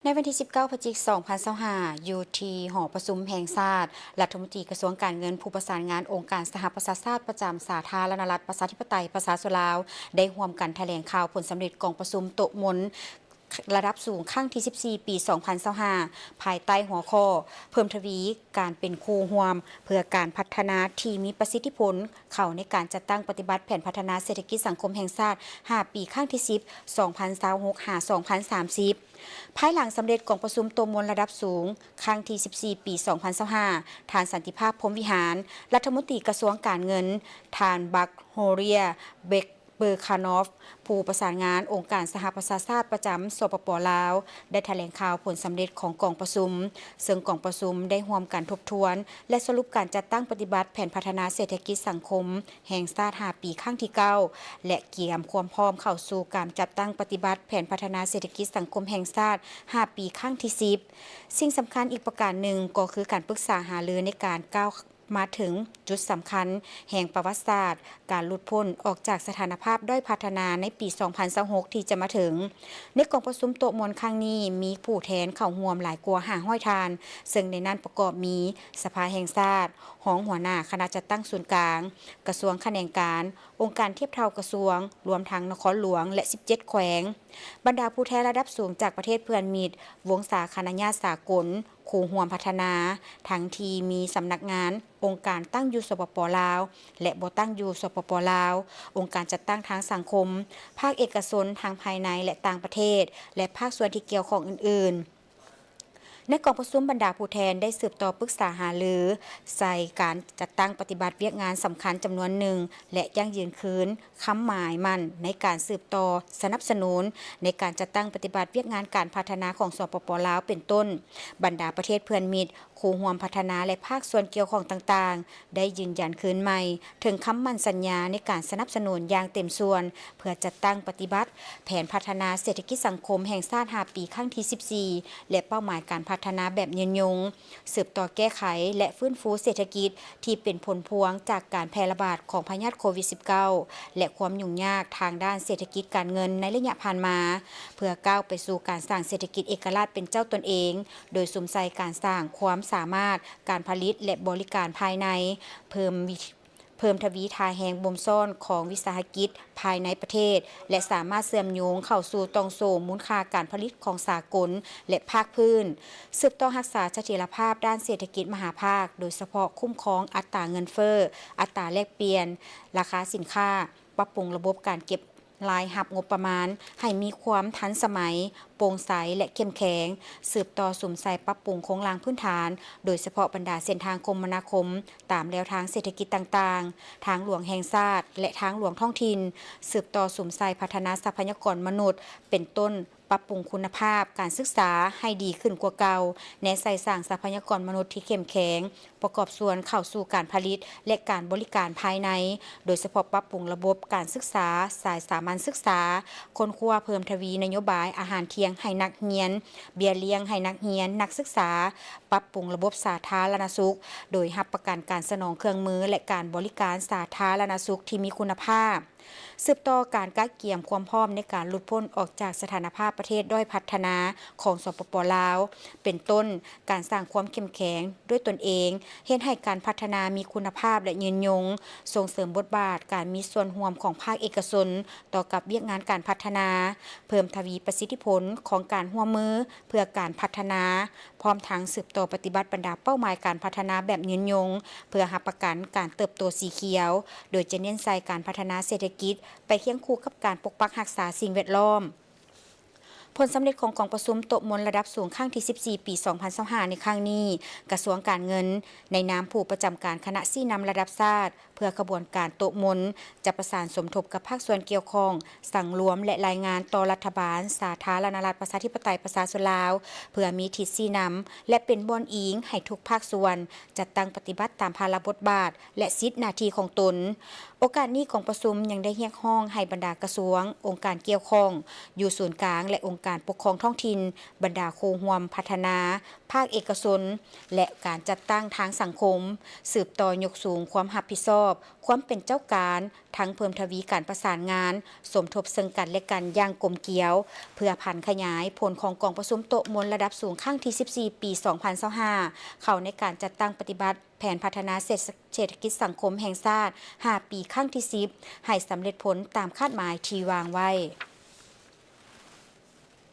ໃນວັນທີສິບເກົ້າ ພະຈິກ ສອງພັນຊາວຫ້າ ຢູ່ທີ່ຫໍປະຊຸມແຫ່ງຊາດ, ລັດຖະມົນຕີກະຊວງການເງິນ ຜູ້ປະສານງານອົງການສະຫະປະຊາຊາດປະຈຳສາທາລະນະລັດ ປະຊາທິປະໄຕ ປະຊາຊົນລາວ ໄດ້ຮ່ວມກັນຖະແຫຼງຂ່າວຜົນສຳເລັດກອງປະຊຸມໂຕະມົນລະດັບສູງຄັ້ງທີສິບສີ່ ປີສອງພັນຊາວຫ້າ ພາຍໃຕ້ຫົວຂໍ້ ເພີ່ມທະວີການເປັນຄູ່ຮ່ວມເພື່ອການພັດທະນາທີ່ມີປະສິດທິຜົນ ເຂົ້າໃນການຈັດຕັ້ງປະຕິບັດແຜນພັດທະນາເສດຖະກິດສັງຄົມແຫ່ງຊາດ ຫ້າ ປີ ຄັ້ງທີສິບ ສອງພັນຊາວຫົກ ຫາ ສອງພັນສາມສິບ. ພາຍຫຼັງສຳເລັດກອງປະຊຸມໂຕະມົນລະດັບສູງ ຄັ້ງທີສິບສີ່ ປີສອງພັນຊາວຫ້າ ທ່ານ ສັນຕິພາບ ພົມວິຫານ ລັດຖະມົນຕີກະຊວງການເງິນ, ທ່ານ ບັກໂຮເຣຍ ເບັກເບີຄານອຟ ຜູ້ປະສານງານອົງການສະຫະປະຊາຊາດປະຈຳ ສປປ ລາວ ໄດ້ຖະແຫຼງຂ່າວຜົນສຳເລັດຂອງກອງປະຊຸມ, ເຊິ່ງກອງປະຊຸມໄດ້ຮ່ວມກັນທົບທວນ ແລະ ສະຫຼຸບການຈັດຕັ້ງປະຕິບັດແຜນພັດທະນາເສດຖະກິດສັງຄົມ ແຫ່ງຊາດ ຫ້າ ປີ ຄັ້ງທີເກົ້າ ແລະ ກຽມຄວາມພ້ອມເຂົ້າສູ່ການຈັດຕັ້ງປະຕິບັດແຜນພັດທະນາເສດຖະກິດສັງຄົມແຫ່ງຊາດ ຫ້າ ປີ ຄັ້ງທີສິບ. ສິ່ງສຳຄັນອີກປະການໜຶ່ງກໍຄືການປຶກສາຫາລືໃນການກ້າວມາເຖິງຈຸດສຳຄັນແຫ່ງປະຫວັດສາດ ການຫຼຸດພົ້ນອອກຈາກສະຖານະພາບດ້ອຍພັດທະນາໃນປີສອງພັນຊາວຫົກ ທີ່ຈະມາເຖິງ. ໃນກອງປະຊຸມໂຕະມົນຄັ້ງນີ້ ມີຜູ້ແທນເຂົ້າຮ່ວມຫຼາຍກວ່າຫ້າຮ້ອຍທ່ານ, ເຊິ່ງໃນນັ້ນປະກອບມີ ສະພາແຫ່ງຊາດ, ຮອງຫົວໜ້າຄະນະຈັດຕັ້ງສູນກາງ, ກະຊວງຂະແໜງການ, ອົງການທຽບເທົ່າກະຊວງ, ລວມທັງນະຄອນຫຼວງ ແລະ ສິບເຈັດແຂວງ, ບັນດາຜູ້ແທນລະດັບສູງຈາກປະເທດເພື່ອນມິດ, ວົງສາຄະນະຍາດສາກົນ, ຄູ່ຮ່ວມພັດທະນາ, ທັງທີ່ມີສຳນັກງານ, ອົງການຕັ້ງຢູ່ ສປປ ລາວ ແລະ ບໍ່ຕັ້ງຢູ່ ສປປ ລາວ, ອົງການຈັດຕັ້ງທາງສັງຄົມ, ພາກເອກະຊົນທັງພາຍໃນ ແລະ ຕ່າງປະເທດ ແລະ ພາກສ່ວນທີ່ກ່ຽວຂ້ອງອື່ນໆ. ໃນກອງປະຊຸມ, ບັນດາຜູ້ແທນໄດ້ສືບຕໍ່ປຶກສາຫາລືໃສ່ການຈັດຕັ້ງປະຕິບັດວຽກງານສຳຄັນຈຳນວນໜຶ່ງ ແລະ ຢັ້ງຢືນຄືນຄຳໝາຍໝັ້ນໃນການສືບຕໍ່ສະໜັບສະໜູນໃນການຈັດຕັ້ງປະຕິບັດວຽກງານການພັດທະນາຂອງ ສປປ ລາວ ເປັນຕົ້ນ ບັນດາປະເທດເພື່ອນມິດ, ຄູ່ຮ່ວມພັດທະນາ ແລະ ພາກສ່ວນກ່ຽວຂ້ອງຕ່າງໆ ໄດ້ຢືນຢັນຄືນໃໝ່ເຖິງຄຳໝັ້ນສັນຍາໃນການສະໜັບສະໜູນຢ່າງເຕັມສ່ວນ ເພື່ອຈັດຕັ້ງປະຕິບັດແຜນພັດທະນາເສດຖະກິດສັງຄົມແຫ່ງຊາດ ຫ້າ ປີ ຄັ້ງທີສິບສີ່ ແລະ ເປົ້າໝາຍການພັດທະນາແບບຍືນຍົງ, ສືບຕໍ່ແກ້ໄຂ ແລະ ຟື້ນຟູເສດຖະກິດທີ່ເປັນຜົນພວງຈາກການແຜ່ລະບາດຂອງພະຍາດໂຄວິດສິບເກົ້າ ແລະ ຄວາມຫຍຸ້ງຍາກທາງດ້ານເສດຖະກິດການເງິນໃນໄລຍະຜ່ານມາ, ເພື່ອກ້າວໄປສູ່ການສ້າງເສດຖະກິດເອກະລາດເປັນເຈົ້າຕົນເອງ, ໂດຍສຸມໃສ່ການສ້າງຄວາມສາມາດການຜະລິດ ແລະ ບໍລິການພາຍໃນ, ເພີ່ມວິ ເພີ່ມທະວີທ່າແຮງບົ່ມຊ້ອນຂອງວິສາຫະກິດພາຍໃນປະເທດ ແລະ ສາມາດເຊື່ອມໂຍງເຂົ້າສູ່ຕ່ອງໂສ້ມູນຄ່າການຜະລິດຂອງສາກົນ ແລະ ພາກພື້ນ, ສືບຕໍ່ຮັກສາສະຖຽນລະພາບດ້ານເສດຖະກິດມະຫາພາກ, ໂດຍສະເພາະຄຸ້ມຄອງອັດຕາເງິນເຟີ້, ອັດຕາແລກປ່ຽນ, ລາຄາສິນຄ້າ, ປັບປຸງລະບົບການເກັບລາຍຮັບງົບປະມານໃຫ້ມີຄວາມທັນສະໄໝ, ໂປ່ງໃສ ແລະ ເຂັ້ມແຂງ, ສືບຕໍ່ສຸມໃສ່ປັບປຸງໂຄງລ່າງພື້ນຖານ, ໂດຍສະເພາະບັນດາເສັ້ນທາງຄົມມະນາຄົມຕາມແລວທາງເສດຖະກິດຕ່າງໆ, ທາງຫຼວງແຫ່ງຊາດ ແລະ ທາງຫຼວງທ້ອງຖິ່ນ, ສືບຕໍ່ສຸມໃສ່ພັດທະນາຊັບພະຍາກອນມະນຸດ ເປັນຕົ້ນ ປັບປຸງຄຸນນະພາບການສຶກສາໃຫ້ດີຂຶ້ນກວ່າເກົ່າ, ແນໃສ່ສ້າງຊັບພະຍາກອນມະນຸດທີ່ເຂັ້ມແຂງ, ປະກອບສ່ວນເຂົ້າສູ່ການຜະລິດ ແລະ ການບໍລິການພາຍໃນ, ໂດຍສະເພາະປັບປຸງລະບົບການສຶກສາສາຍສາມັນສຶກສາ, ຄົ້ນຄວ້າເພີ່ມທະວີນະໂຍບາຍອາຫານທ່ຽງໃຫ້ນັກຮຽນ, ເບ້ຍລ້ຽງໃຫ້ນັກຮຽນ, ນັກສຶກສາ, ປັບປຸງລະບົບສາທາລະນະສຸກ, ໂດຍຮັບປະກັນການສະໜອງເຄື່ອງມື ແລະ ການບໍລິການສາທາລະນະສຸກທີ່ມີຄຸນນະພາບ. ສືບຕໍ່ການກະກຽມຄວາມພ້ອມໃນການຫຼຸດພົ້ນອອກຈາກສະຖານະພາບປະເທດດ້ອຍພັດທະນາຂອງ ສປປ ລາວ ເປັນຕົ້ນ ການສ້າງຄວາມເຂັ້ມແຂງດ້ວຍຕົນເອງ, ເຮັດໃຫ້ການພັດທະນາມີຄຸນນະພາບ ແລະ ຍືນຍົງ, ສົ່ງເສີມບົດບາດການມີສ່ວນຮ່ວມຂອງພາກເອກະຊົນຕໍ່ກັບວຽກງານການພັດທະນາ, ເພີ່ມທະວີປະສິດທິຜົນຂອງການຮ່ວມມືເພື່ອການພັດທະນາ, ພ້ອມທັງສືບຕໍ່ປະຕິບັດບັນດາເປົ້າໝາຍການພັດທະນາແບບຍືນຍົງ ເພື່ອຮັບປະກັນການເຕີບໂຕສີຂຽວ, ໂດຍຈະເນັ້ນໃສ່ການພັດທະນາເສດຖະກິດໄປຄຽງຄູ່ກັບການປົກປັກຮັກສາສິ່ງແວດລ້ອມ. ຜົນສຳເລັດຂອງກອງປະຊຸມໂຕະມົນລະດັບສູງຄັ້ງທີສິບສີ່ ປີສອງພັນຊາວຫ້າ ໃນຄັ້ງນີ້, ກະຊວງການເງິນ ໃນນາມຜູ້ປະຈຳການຄະນະຊີ້ນຳລະດັບຊາດ ເພື່ອຂະບວນການໂຕະມົນ ຈະປະສານສົມທົບກັບພາກສ່ວນກ່ຽວຂ້ອງ, ສັງລວມ ແລະ ລາຍງານຕໍ່ລັດຖະບານສາທາລະນະລັດ ປະຊາທິປະໄຕ ປະຊາຊົນລາວ ເພື່ອມີທິດຊີ້ນຳ ແລະ ເປັນບ່ອນອີງໃຫ້ທຸກພາກສ່ວນ ຈັດຕັ້ງປະຕິບັດຕາມພາລະບົດບາດ ແລະ ສິດໜ້າທີ່ຂອງຕົນ. ໂອກາດນີ້ ກອງປະຊຸມຍັງໄດ້ຮຽກຮ້ອງໃຫ້ບັນດາກະຊວງ, ອົງການກ່ຽວຂ້ອງ ຢູ່ສູນກາງ ແລະ ອົງການ ການປົກຄອງທ້ອງຖິ່ນ, ບັນດາຄູ່ຮ່ວມພັດທະນາ, ພາກເອກະຊົນ ແລະ ການຈັດຕັ້ງທາງສັງຄົມ, ສືບຕໍ່ຍົກສູງຄວາມຮັບຜິດຊອບ, ຄວາມເປັນເຈົ້າການ, ທັງເພີ່ມທະວີການປະສານງານ, ສົມທົບເຊິ່ງກັນ ແລະ ກັນຢ່າງກົມກຽວ, ເພື່ອຜັນຂະຫຍາຍຜົນຂອງກອງປະຊຸມໂຕະມົນລະດັບສູງຄັ້ງທີສິບສີ່ ປີສອງພັນຊາວຫ້າ ເຂົ້າໃນການຈັດຕັ້ງປະຕິບັດ ແຜນພັດທະນາເສດ ເສດຖະກິດສັງຄົມແຫ່ງຊາດຫ້າປີ ຄັ້ງທີສິບ ໃຫ້ສຳເລັດຜົນຕາມຄາດໝາຍທີ່ວາງໄວ້.